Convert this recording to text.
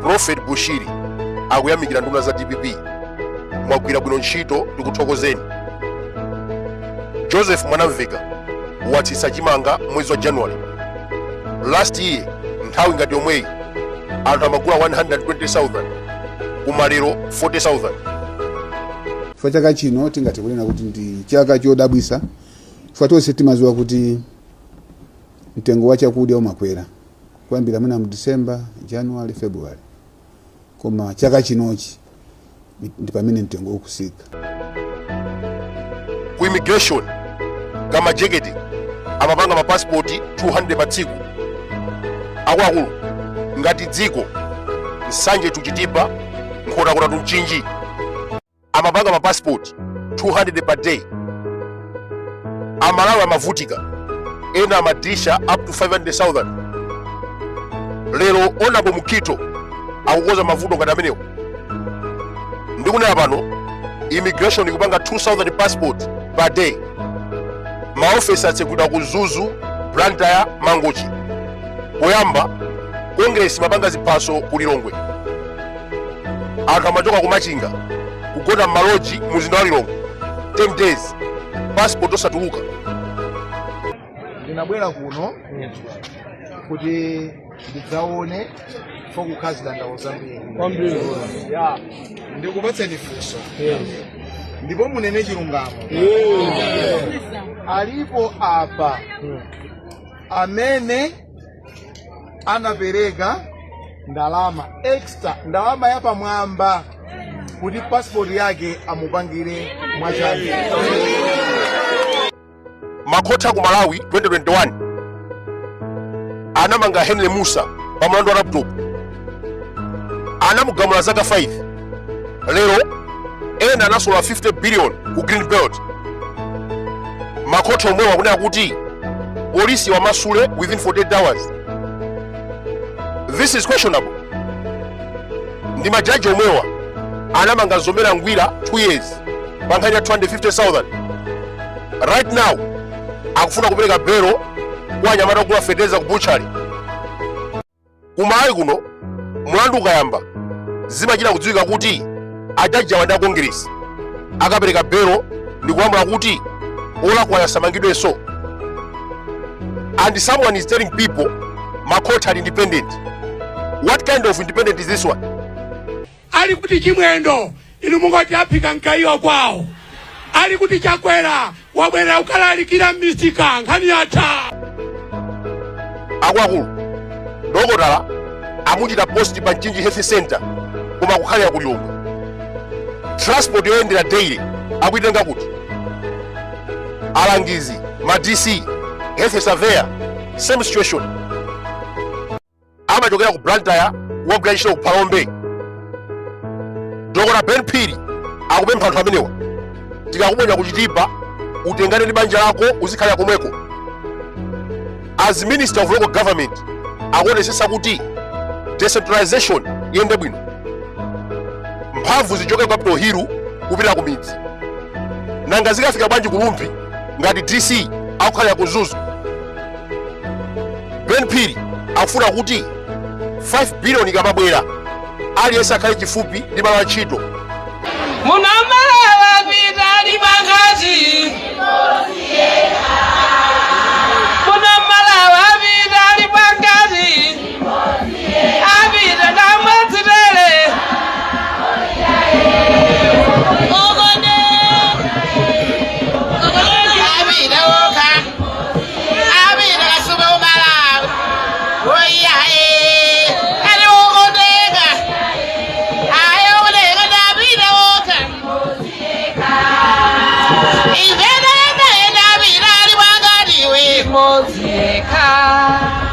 Prophet Bushiri akuyamikira nduna za DPP: mwagwira bwino ntchito, tikuthokozeni. Joseph Mwanamveka watsitsa chimanga mwezi wa January. Last year nthawi ngati yomweyi anthu amagula 120,000, koma lero 40,000. Chifukwa chaka chino tingathe kunena kuti ndi chaka chodabwisa, chifukwa tonse timaziwa kuti mtengo wa chakudya umakwera kuyambira mwina mu December, January, February, koma chaka chinochi ndi pamene mtengo ukusika. Ku immigration, Kamajekete amapanga mapasipoti 200 pa tsiku. Akuluakulu, ngati dziko, Nsanje to Chitipa, Nkhotakota to Mchinji, amapanga mapasipoti 200 per day. Amalawi amavutika, ena amadisha up to 500,000. Lero Honorable Mukhito akukoza mavuto ngati amenewo. Ndikunena pano, immigration ikupanga 2000 passport per day. Maofesi atsekulidwa ku Mzuzu, Blantyre, Mangochi. Poyamba Congress mapanga ziphaso ku Lilongwe, anthu amachoka ku Machinga kugona m'maloji muzinda wa Lilongwe 10 days, passport osatuluka. Ndinabwera kuno kuti ndidzaone fokukhazika ndawo zambiri. Ndikupatseni funso ndipo munene chilungamo. Alipo apa amene anapereka ndalama extra, ndalama yapamwamba, kuti passport yake amupangire mwachangu? Makhoti ku Malawi 2021 anamanga Henry Musa pa mlandu wa laptop, anamugamula zaka 5. Lero ena anasola 50 billion ku Green Belt. Makhoti omwewa akunena kuti polisi wamasule within 48 hours. This is questionable. Ndi majaji omwewa anamanga Zomera Ngwira 2 years pa nkhani ya 250,000. Right now akufuna kupereka belo kwa anyamata ogula fetereza ku butchery. Kumalawi kuno mlandu ukayamba zimachita kudziwika kuti ajaji awa ndi a Congress, akapereka belo ndi kulamula kuti olakwa asamangidwenso. And someone is telling people makhoti are independent. What kind of independent is this one? Ali kuti Chimwendo? Inu mungoti aphika mkayiwa kwawo. Ali kuti Chakwera? Wabwerera kukalalikira m'misika, nkhani yatha. Akuluakulu, dokotala amuchita post pa Mchinji Health Center koma kukhalira ku Lilongwe. Transport yoyendera daily akuitenga kuti? Alangizi, ma DC, health surveyor, same situation, amachokera ku Blantyre kukagwira ntchito ku Phalombe. Dr Ben Phiri akupempha anthu amenewa: tikakuponya kuchitipa, utengane ndi banja lako uzikhalira komweko. As Minister of Local Government akuonesesa kuti decentralization iyende bwino, mphamvu zichoke ku Capital Hill kupita ku midzi. Nanga zikafika bwanji ku Rumphi ngati DC akukhalira ku Mzuzu? Ben Phiri akufuna kuti 5 billion ikamabwera, aliyense akhale chifupi ndi malo a ntchito. Munamalawa pitali pakati, munamalawa pitali pakati, apita kamwadzitere okone apita okha apita kasupe umalawi oiyaye ali okondeka aye okondeka ndapita okha imvena enda enda apita ali pakatiwe. Imodzi yekha.